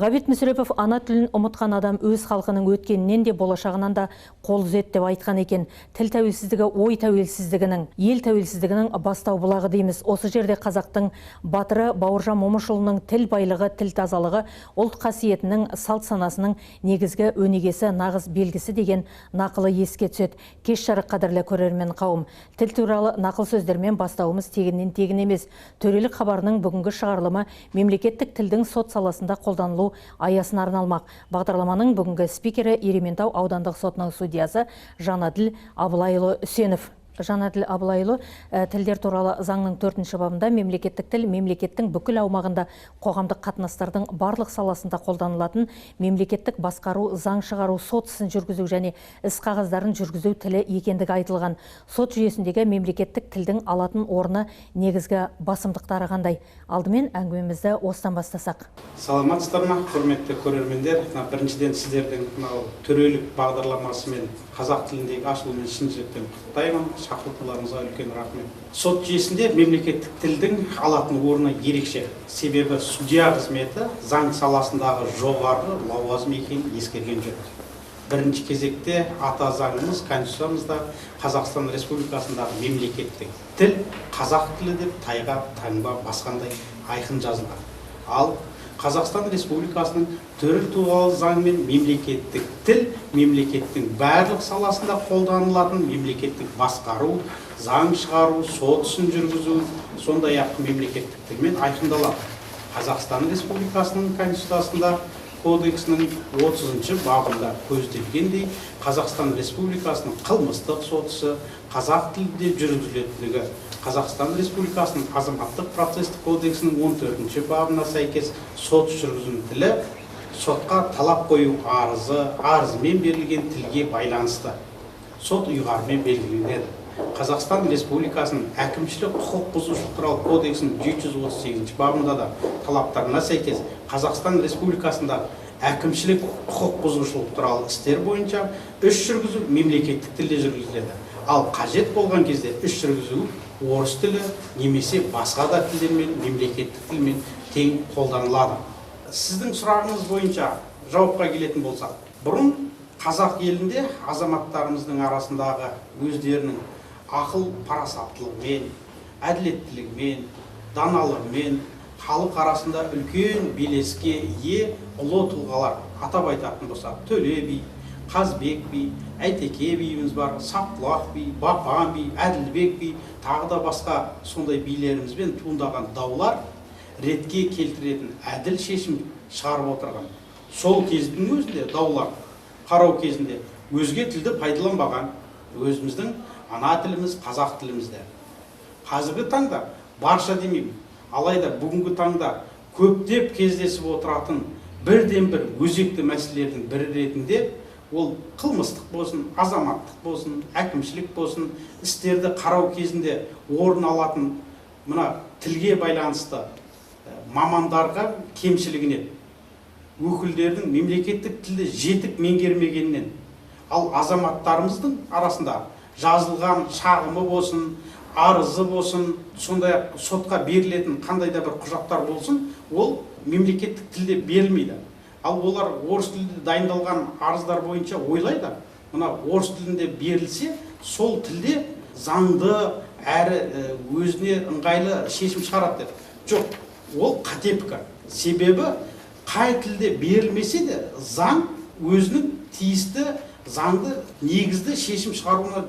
Ғабит Мүсірепов ана тілін ұмытқан адам өз халқының өткенінен де болашағынан да қол үзеді деп айтқан екен. Тіл тәуелсіздігі ой тәуелсіздігінің, ел тәуелсіздігінің бастау бұлағы дейміз. Осы жерде қазақтың батыры Бауыржан Момышұлының тіл байлығы, тіл тазалығы, ұлт қасиетінің, салт санасының негізгі өнегесі, нағыз белгісі деген нақылы еске түседі. Кеш жарық, қадірлі көрермен қауым. Тіл туралы нақыл сөздермен бастауымыз тегіннен тегін емес. Төрелік хабарының бүгінгі шығарылымы мемлекеттік тілдің сот саласында қолданылу аясына арналмақ. Бағдарламаның бүгінгі спикері Ерейментау аудандық сотының судьясы Жанәділ Абылайұлы Үсенов. Жанәділ Абылайұлы, тілдер туралы заңның 4-ші бабында мемлекеттік тіл мемлекеттің бүкіл аумағында қоғамдық қатынастардың барлық саласында қолданылатын мемлекеттік басқару, заң шығару, сот ісін жүргізу және іс қағаздарын жүргізу тілі екендігі айтылған. Сот жүйесіндегі мемлекеттік тілдің алатын орны, негізгі басымдықтары қандай? Алдымен әңгімемізді осыдан бастасақ. Саламатсыздар ма, құрметті көрермендер? Біріншіден сіздердің мынау төрелік бағдарламасымен қазақ тіліндегі ашылуымен шын жүректен құттықтаймын. Шақыртуларыңызға үлкен рахмет. Сот жүйесінде мемлекеттік тілдің алатын орны ерекше. Себебі судья қызметі заң саласындағы жоғарғы лауазым екенін ескерген жөн. Бірінші кезекте ата заңымыз, Конституциямызда Қазақстан Республикасындағы мемлекеттік тіл қазақ тілі деп тайға таңба басқандай айқын жазылған. Ал Қазақстан Республикасының тіл туралы заңмен мемлекеттік тіл мемлекеттің барлық саласында қолданылатын мемлекеттік басқару, заң шығару, сот ісін жүргізу, сондай-ақ мемлекеттік тілмен айқындалады. Қазақстан Республикасының Конституциясында кодексінің 30 бабында көзделгендей, Қазақстан Республикасының қылмыстық сот ісі қазақ тілінде жүргізілетіндігі, Қазақстан Республикасының азаматтық процестік кодексінің 14 бабына сәйкес сот жүргізу тілі сотқа талап қою арызы, арызымен берілген тілге байланысты сот ұйғарымымен белгіленеді. Қазақстан Республикасының әкімшілік құқық бұзушылық туралы кодексінің 738 бабында да талаптарына сәйкес Қазақстан Республикасында әкімшілік құқық бұзушылық туралы істер бойынша іс жүргізу мемлекеттік тілде жүргізіледі. Ал қажет болған кезде іс жүргізу орыс тілі немесе басқа да тілдермен, мемлекеттік тілмен тең қолданылады. Сіздің сұрағыңыз бойынша жауапқа келетін болсақ, бұрын қазақ елінде азаматтарымыздың арасындағы өздерінің ақыл парасаттылығымен, әділеттілігімен, даналығымен халық арасында үлкен белеске ие ұлы тұлғалар, атап айтатын болсақ, Төле би, Қазбек би, Әйтеке биіміз бар, Сапқұлақ би, Бапан би, Әділбек би, тағы да басқа сондай билерімізбен туындаған даулар ретке келтіретін әділ шешім шығарып отырған. Сол кездің өзінде даулар қарау кезінде өзге тілді пайдаланбаған, өзіміздің ана тіліміз, қазақ тілімізде. Қазіргі таңда барша демеймін, алайда бүгінгі таңда көптеп кездесіп отыратын бірден бір өзекті мәселелердің бірі ретінде ол қылмыстық болсын, азаматтық болсын, әкімшілік болсын, істерді қарау кезінде орын алатын мына тілге байланысты мамандарға кемшілігінен, өкілдердің мемлекеттік тілді жетік меңгермегенінен, ал азаматтарымыздың арасында жазылған шағымы болсын, арызы болсын, сондай-ақ сотқа берілетін қандай да бір құжаттар болсын, ол мемлекеттік тілде берілмейді. Ал олар орыс тілінде дайындалған арыздар бойынша ойлайды, мына орыс тілінде берілсе, сол тілде заңды әрі өзіне ыңғайлы шешім шығарады деп. Жоқ, ол қате пікір. Себебі қай тілде берілмесе де заң өзінің тиісті заңды негізді шешім шығаруына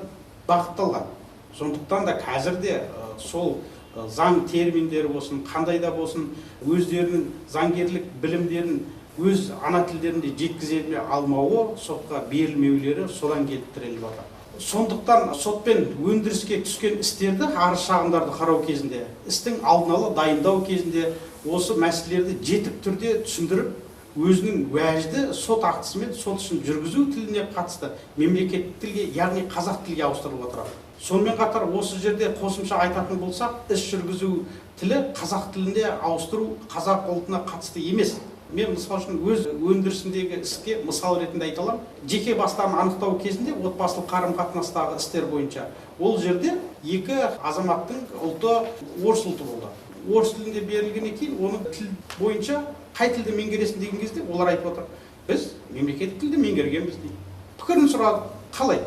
бағытталған. Сондықтан да қазір де сол заң терминдері болсын, қандай да болсын, өздерінің заңгерлік білімдерін өз ана тілдерінде жеткізе алмауы, сотқа берілмеулері содан келіп тіреліп жатыр. Сондықтан сотпен өндіріске түскен істерді, арыз шағымдарды қарау кезінде, істің алдын ала дайындау кезінде осы мәселелерді жетік түрде түсіндіріп, өзінің уәжді сот актісімен сот ісін жүргізу тіліне қатысты мемлекеттік тілге, яғни қазақ тілге ауыстырылып отырады. Сонымен қатар осы жерде қосымша айтатын болсақ, іс жүргізу тілі қазақ тілінде ауыстыру қазақ ұлтына қатысты емес. Мен мысал үшін өз өндірісіндегі іске мысал ретінде айта аламын. Жеке бастарын анықтау кезінде отбасылық қарым-қатынастағы істер бойынша ол жерде екі азаматтың ұлты орыс ұлты болды. Орыс тілінде берілгеннен кейін оның тіл бойынша Қай тілді меңгересің деген кезде олар айтып отыр, біз мемлекеттік тілді меңгергенбіз дейді. Пікірін сұрады, қалай?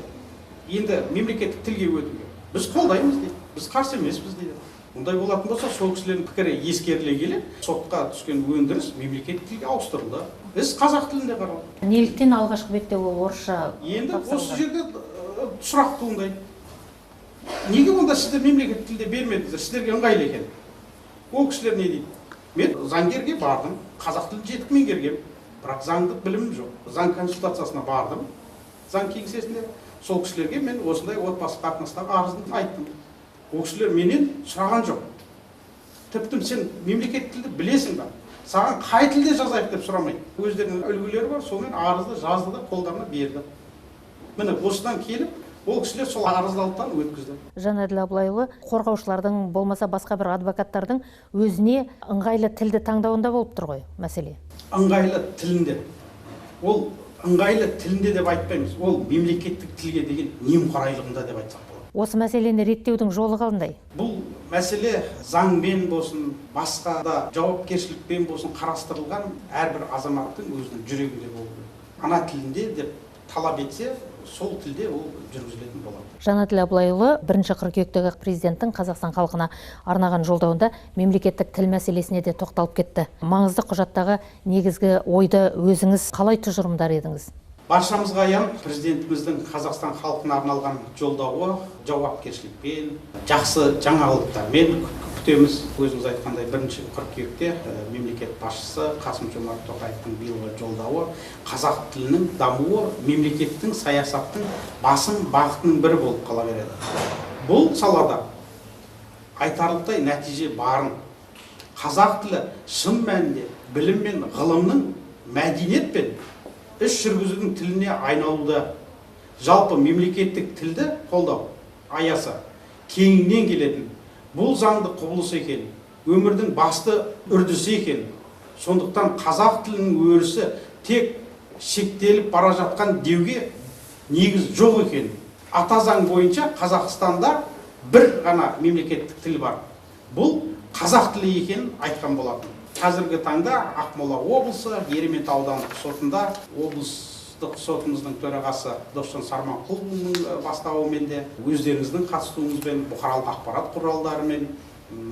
Енді мемлекеттік тілге өтуге біз қолдаймыз дейді, біз қарсы емеспіз дейді. Ондай болатын болса, сол кісілердің пікірі ескеріле келе, сотқа түскен өндіріс мемлекеттік тілге ауыстырылды. Іс қазақ тілінде қаралды. Неліктен алғашқы бетте ол орысша Енді тапсырылды? Осы жерде сұрақ туындайды. Неге онда сіздер мемлекеттік тілде бермедіңіздер? Сіздерге ыңғайлы екен. Ол кісілер не дейді? Мен заңгерге бардым, қазақ тілін жетік меңгергем, бірақ заңдық білімім жоқ. Заң консультациясына бардым, заң кеңсесіне. Сол кісілерге мен осындай отбасы қатынастағы арызды айттым. Ол кісілер менен сұраған жоқ. Тіпті сен мемлекеттік тілді білесің ба? Саған қай тілде жазайық деп сұрамайды. Өздерінің үлгілері бар, сонымен арызды жазды да қолдарына берді. Міне осыдан келіп, ол кісілер сол арызды алып өткізді. Жанәділ Абылайұлы, қорғаушылардың болмаса басқа бір адвокаттардың өзіне ыңғайлы тілді таңдауында болып тұр ғой мәселе. Ыңғайлы тілінде. Ол ыңғайлы тілінде деп айтпаймыз. Ол мемлекеттік тілге деген немқұрайлығында деп айтсақ болады. Осы мәселені реттеудің жолы қандай? Бұл мәселе заңмен болсын, басқа да жауапкершілікпен болсын қарастырылған әрбір азаматтың өзінің жүрегінде болу керек. Ана тілінде деп талап етсе, сол тілде ол жүргізілетін болады. Жанәділ Абылайұлы, 1 қыркүйектегі президенттің Қазақстан халқына арнаған жолдауында мемлекеттік тіл мәселесіне де тоқталып кетті. Маңызды құжаттағы негізгі ойды өзіңіз қалай тұжырымдар едіңіз? Баршамызға аян, президентіміздің Қазақстан халқына арналған жолдауы жауапкершілікпен, жақсы жаңалықтармен күтеміз. Өзіңіз айтқандай, 1 қыркүйекте мемлекет басшысы Қасым-Жомарт Тоқаевтың биылғы жолдауы қазақ тілінің дамуы мемлекеттің саясаттың басым бағытының бірі болып қала береді. Бұл салада айтарлықтай нәтиже барын, қазақ тілі шын мәнінде білім мен ғылымның, мәдениет пен іс жүргізудің тіліне айналуда. Жалпы мемлекеттік тілді қолдау аясы кеңінен келетін бұл заңды құбылыс екен, өмірдің басты үрдісі екен. Сондықтан қазақ тілінің өрісі тек шектеліп бара жатқан деуге негіз жоқ екен. Ата заң бойынша Қазақстанда бір ғана мемлекеттік тіл бар. Бұл қазақ тілі екенін айтқан болатын. Қазіргі таңда Ақмола облысы Ерейментау аудандық сотында облыстық сотымыздың төрағасы Досжан Сарманқұлұлының бастауымен де, өздеріңіздің қатысуыңызбен, бұқаралық ақпарат құралдарымен,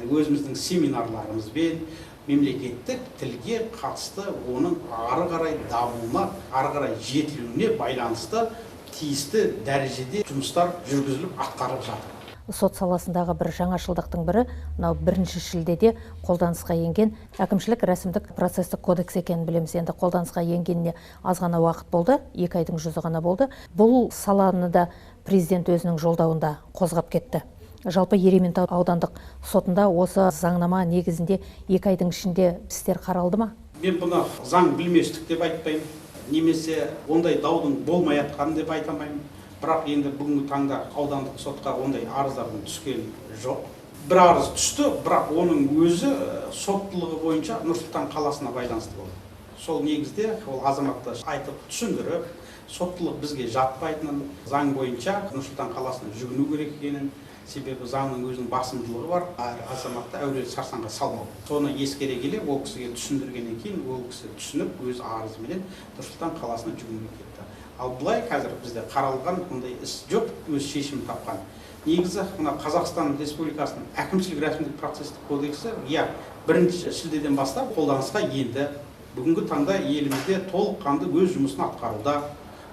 өзіміздің семинарларымызбен мемлекеттік тілге қатысты оның ары қарай дамуына, ары қарай жетілуіне байланысты тиісті дәрежеде жұмыстар жүргізіліп атқарылып жатыр. Сот саласындағы бір жаңашылдықтың бірі, мынау 1 шілдеде қолданысқа енген әкімшілік рәсімдік процестік кодекс екенін білеміз. Енді қолданысқа енгеніне аз ғана уақыт болды, 2 айдың жүзі ғана болды. Бұл саланы да президент өзінің жолдауында қозғап кетті. Жалпы Ерейментау аудандық сотында осы заңнама негізінде 2 айдың ішінде істер қаралды ма? Мен бұны заң білместік деп айтпаймын, немесе ондай даудың болмай жатқанын деп айта алмаймын. Бірақ енді бүгінгі таңда аудандық сотқа ондай арыздардың түскен жоқ. Бір арыз түсті, бірақ оның өзі соттылығы бойынша Нұр-Сұлтан қаласына байланысты болды. Сол негізде ол азаматты айтып түсіндіріп, соттылық бізге жатпайтынын, заң бойынша Нұр-Сұлтан қаласына жүгіну керек екенін, себебі заңның өзінің басымдылығы бар, әр азаматты әуре сарсаңға салмау. Соны ескере келе ол кісіге түсіндіргеннен кейін ол кісі түсініп өз арызыменен Нұр-Сұлтан қаласына жүгінуге кетті. Ал былай қазір бізде қаралған ондай іс жоқ, өз шешімін тапқан. Негізі мына Қазақстан Республикасының әкімшілік рәсімдік процестік кодексі, иә, 1 шілдеден бастап қолданысқа енді. Бүгінгі таңда елімізде толыққанды өз жұмысын атқаруда.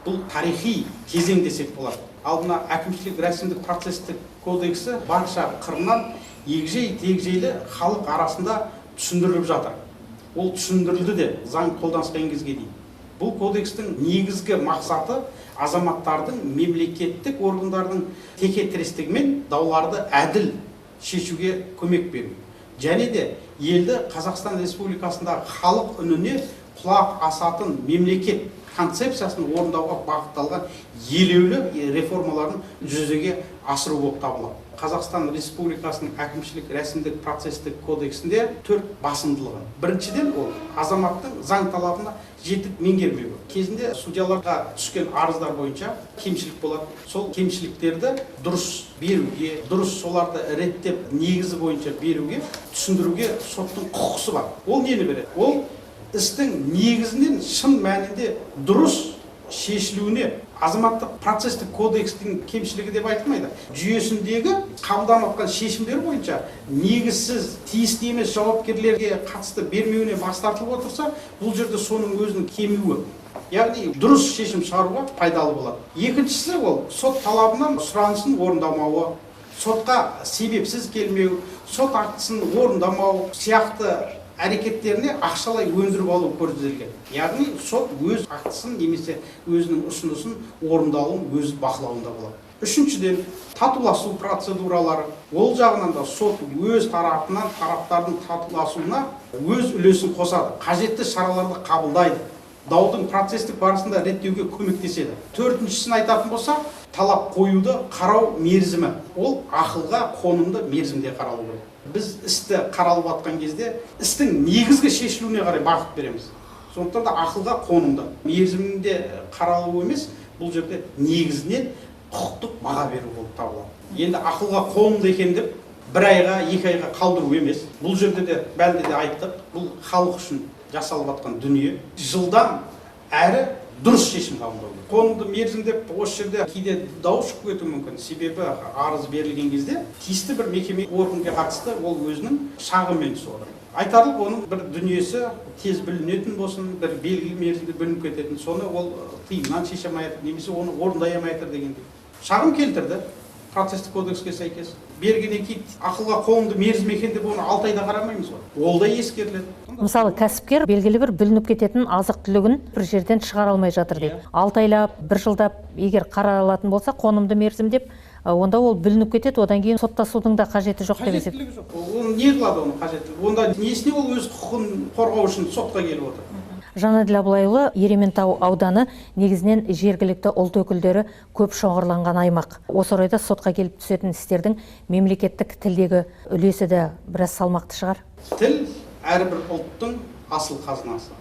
Бұл тарихи кезең десек болады. Ал мына әкімшілік рәсімдік процестік кодексі барша қырынан егжей-тегжейлі халық арасында түсіндіріліп жатыр. Ол түсіндірілді де заң қолданысқа енгізге дейін. Бұл кодекстің негізгі мақсаты азаматтардың мемлекеттік органдардың текетірестігімен дауларды әділ шешуге көмек беру. Және де елді Қазақстан Республикасындағы халық үніне құлақ асатын мемлекет концепциясын орындауға бағытталған елеулі реформаларын жүзеге асыру болып табылады. Қазақстан Республикасының әкімшілік рәсімдік процестік кодексінде 4 басымдылығы. Біріншіден, ол азаматтың заң талабына жетік меңгермеуі. Кезінде судьяларға түскен арыздар бойынша кемшілік болады. Сол кемшіліктерді дұрыс беруге, дұрыс соларды реттеп негізі бойынша беруге, түсіндіруге соттың құқысы бар. Ол нені береді? Ол Істің негізінен шын мәнінде дұрыс шешілуіне азаматтық процестік кодекстің кемшілігі деп айтылмайды. Жүйесіндегі қабылданып жатқан шешімдер бойынша негізсіз, тиісті емес жауапкерлерге қатысты бермеуіне бас тартылып отырса, бұл жерде соның өзінің кемуі, яғни дұрыс шешім шығаруға пайдалы болады. Екіншісі, ол сот талабынан сұранысын орындамауы, сотқа себепсіз келмеу, сот актісін орындамау сияқты әрекеттеріне ақшалай өндіріп алу көзделген. Яғни сот өз актісін немесе өзінің ұсынысын орындалуын өз бақылауында болады. Үшіншіден, татуласу процедуралары. Ол жағынан да сот өз тарапынан тараптардың татуласуына өз үлесін қосады, қажетті шараларды қабылдайды, даудың процестік барысында реттеуге көмектеседі. Төртіншісін айтатын болсақ, талап қоюды қарау мерзімі. Ол ақылға қонымды мерзімде қаралу керек. Біз істі қаралып жатқан кезде істің негізгі шешілуіне қарай бағыт береміз. Сондықтан да ақылға қонымды мерзімінде қаралу емес, бұл жерде негізінен құқықтық баға беру болып табылады. Енді ақылға қонымды екен деп бір айға, 2 айға қалдыру емес. Бұл жерде де бәлде де айттық, бұл халық үшін жасалып жатқан дүние. Жылдам әрі дұрыс шешім қабылдау керек. Қонымды мерзім деп осы жерде кейде дау шығып кетуі мүмкін. Себебі арыз берілген кезде тиісті бір мекеме органға қатысты ол өзінің шағымымен түсіп отыр. Айтарлық оның бір дүниесі тез бүлінетін болсын, бір белгілі мерзімде бүлініп кететін, соны ол тыйымнан шеше алмай жатыр, немесе оны орындай алмай жатыр дегендей. Шағым келтірді процестік кодекске сәйкес. Бергеннен кейін ақылға қонымды мерзім екен деп оны 6 айда қарамаймыз ғой. Ол да ескеріледі. Мысалы, кәсіпкер белгілі бір бүлініп кететін азық-түлігін бір жерден шығара алмай жатыр дейді. 6 айлап, 1 жылдап егер қаралатын болса, қонымды мерзім деп, онда ол бүлініп кетеді, одан кейін соттасудың да қажеті жоқ деп есеп. Қажеттілігі жоқ. Оны не қылады оның қажеттілігі? Онда несіне ол өз құқығын қорғау үшін сотқа келіп отыр? Жанәділ Абылайұлы, Ерейментау ауданы негізінен жергілікті ұлт өкілдері көп шоғырланған аймақ. Осы орайда сотқа келіп түсетін істердің мемлекеттік тілдегі үлесі де біраз салмақты шығар. Тіл әрбір ұлттың асыл қазынасы.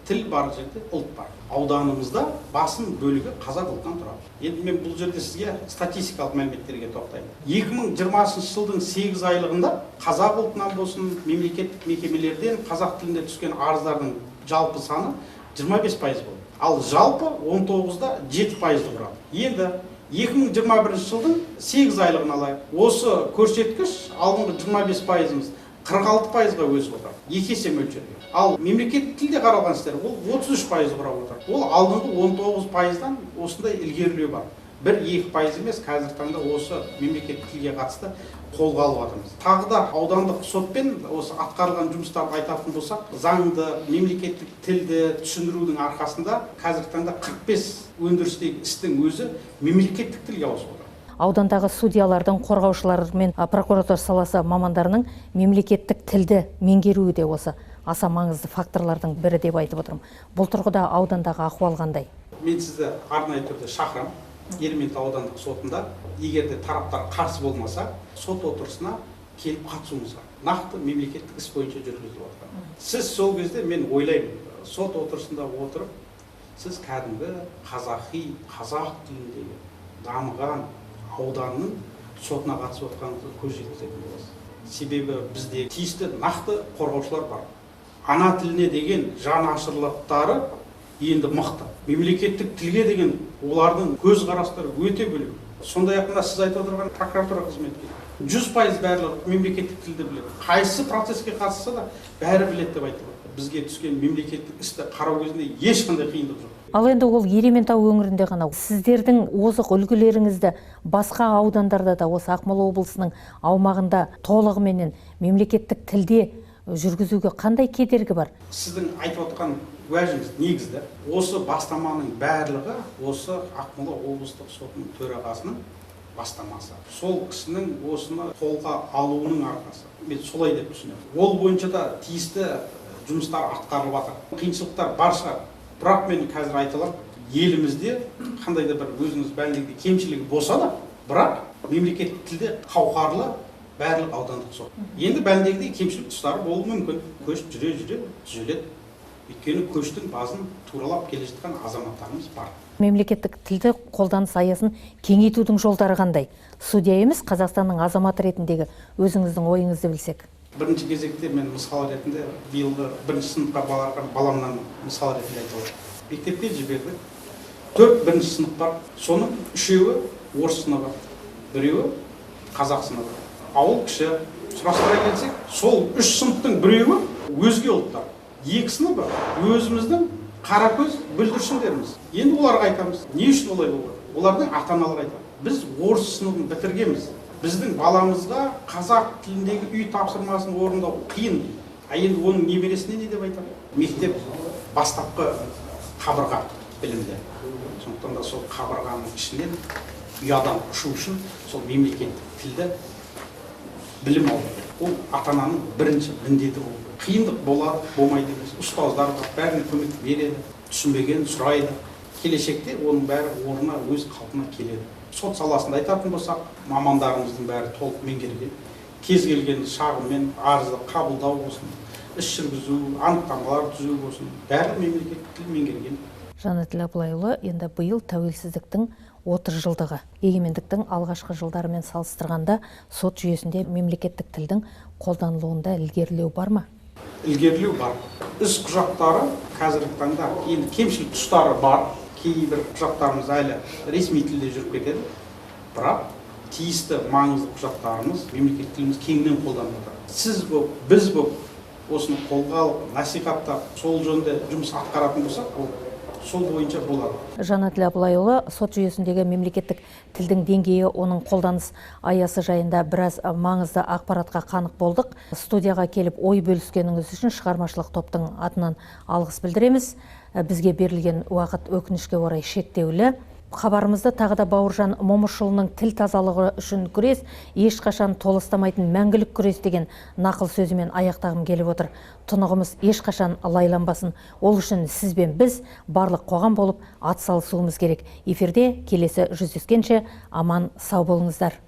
Тіл бар жерде ұлт бар. Ауданымызда басым бөлігі қазақ ұлтынан тұрады. Енді мен бұл жерде сізге статистикалық мәліметтерге тоқтаймын. 2020 жылдың 8 айлығында қазақ ұлтынан болсын, мемлекеттік мекемелерден қазақ тілінде түскен арыздардың жалпы саны 25% болды. Ал жалпы 19,7%-ды құрады. Енді 2021 жылдың 8 айлығын алайық. Осы көрсеткіш алдыңғы 25%-ымыз 46%-ға өсіп отыр. Екі есе мөлшерде. Ал мемлекеттік тілде қаралған істер ол 33% құрап отыр. Ол алдыңғы 19%-дан осындай ілгерілеу бар. 1-2% емес, қазіргі таңда осы мемлекеттік тілге қатысты қолға алып жатырмыз. Тағы да аудандық сотпен осы атқарылған жұмыстарды айтатын болсақ, заңды, мемлекеттік тілді түсіндірудің арқасында қазіргі таңда 45 өндірістегі істің өзі мемлекеттік тілге ауысып отыр. Аудандағы судьялардың, қорғаушылар мен прокуратура саласы мамандарының мемлекеттік тілді меңгеруі де осы аса маңызды факторлардың бірі деп айтып отырмын. Бұл тұрғыда аудандағы ахуал қандай? Мен сізді арнайы түрде шақырамын. Ерейментау аудандық сотында егер де тараптар қарсы болмаса, сот отырысына келіп қатысуыңызға. Нақты мемлекеттік іс бойынша жүргізіліп жатқан. Сіз сол кезде, мен ойлаймын, сот отырысында отырып, сіз кәдімгі қазақи, қазақ тіліндегі дамыған ауданның сотына қатысып отқаныңызды көз жеткізетін боласыз. Себебі бізде тиісті нақты қорғаушылар бар. Ана тіліне деген жанашырлықтары енді мықты. Мемлекеттік тілге деген олардың көзқарастары өте бөлек. Сондай-ақ мына сіз айтып отырған прокуратура қызметкері 100% барлығы мемлекеттік тілді біледі. Қайсы процеске қатысса да бәрі біледі деп айтылады. Бізге түскен мемлекеттік істі қарау кезінде ешқандай қиындық жоқ. Ал енді ол Ерейментау өңірінде ғана сіздердің озық үлгілеріңізді басқа аудандарда да осы Ақмола облысының аумағында толығыменен мемлекеттік тілде жүргізуге қандай кедергі бар? Сіздің айтып отқан уәжіңіз негізді. Осы бастаманың барлығы осы Ақмола облыстық сотының төрағасының бастамасы. Сол кісінің осыны қолға алуының арқасы. Мен солай деп түсінемін. Ол бойынша да тиісті жұмыстар атқарылып жатыр. Қиыншылықтар бар шығар. Бірақ мен қазір айта аламын, елімізде қандай да бір өзіңіз бәлендегідей кемшілігі болса да, бірақ мемлекеттік тілде қауқарлы барлық аудандық сот. Енді бәлендегідей кемшілік тұстары болуы мүмкін. Көш жүре-жүре түзеледі. Өйткені көштің базын туралап келе жатқан азаматтарымыз бар. Мемлекеттік тілді қолданыс аясын кеңейтудің жолдары қандай? Судья емес, Қазақстанның азаматы ретіндегі өзіңіздің ойыңызды білсек. Бірінші кезекте мен мысал ретінде биылғы бірінші сыныпқа барған баламнан мысал ретінде айта аламын. Мектепке жібердік. 4 бірінші сынып бар, соның 3-еуі орыс сыныбы, 1-еуі қазақ сыныбы. Ауыл кіші, сұрастыра келсек, сол 3 сыныптың біреуі өзге ұлттар, 2 сыныбы өзіміздің қаракөз бүлдіршіндеріміз. Енді оларға айтамыз, не үшін олай болды? Олардың ата-аналары айтады, біз орыс сыныбын бітіргенбіз, біздің баламызға қазақ тіліндегі үй тапсырмасын орындау қиын дейді. А енді оның немересіне не деп айтады? Мектеп бастапқы қабырға білімде. Сондықтан да сол қабырғаның ішінен ұядан ұшу үшін сол мемлекеттік тілді білім алу керек. Ол ата-ананың бірінші міндеті болу керек. Қиындық болады, болмайды емес. Ұстаздар бар, бәріне көмек береді, түсінбеген сұрайды. Келешекте оның бәрі орнына, өз қалпына келеді. Сот саласында айтатын болсақ, мамандарымыздың бәрі толық меңгерген. Кез келген шағыммен арызды қабылдау болсын, іс жүргізу, анықтамалар түзу болсын, бәрі мемлекеттік тіл меңгерген. Жанәділ Абылайұлы, енді биыл тәуелсіздіктің 30 жылдығы. Егемендіктің алғашқы жылдарымен салыстырғанда сот жүйесінде мемлекеттік тілдің қолданылуында ілгерілеу бар ма? Ілгерілеу бар. Іс құжаттары қазіргі таңда енді кемшілік тұстары бар. Кейбір құжаттарымыз әлі ресми тілде жүріп кетеді. Бірақ тиісті маңызды құжаттарымыз мемлекеттік тіліміз кеңінен қолданылып жатыр. Сіз боп, біз боп осыны қолға алып, насихаттап, сол жөнінде жұмыс атқаратын болсақ, ол сол бойынша болады. Жанәділ Абылайұлы, сот жүйесіндегі мемлекеттік тілдің деңгейі, оның қолданыс аясы жайында біраз маңызды ақпаратқа қанық болдық. Студияға келіп ой бөліскеніңіз үшін шығармашылық топтың атынан алғыс білдіреміз. Бізге берілген уақыт өкінішке орай шектеулі. Хабарымызды тағы да Бауыржан Момышұлының тіл тазалығы үшін күрес, ешқашан толастамайтын мәңгілік күрес деген нақыл сөзімен аяқтағым келіп отыр. Тұнығымыз ешқашан лайланбасын. Ол үшін сіз бен біз барлық қоғам болып атсалысуымыз керек. Эфирде келесі жүздескенше аман сау болыңыздар.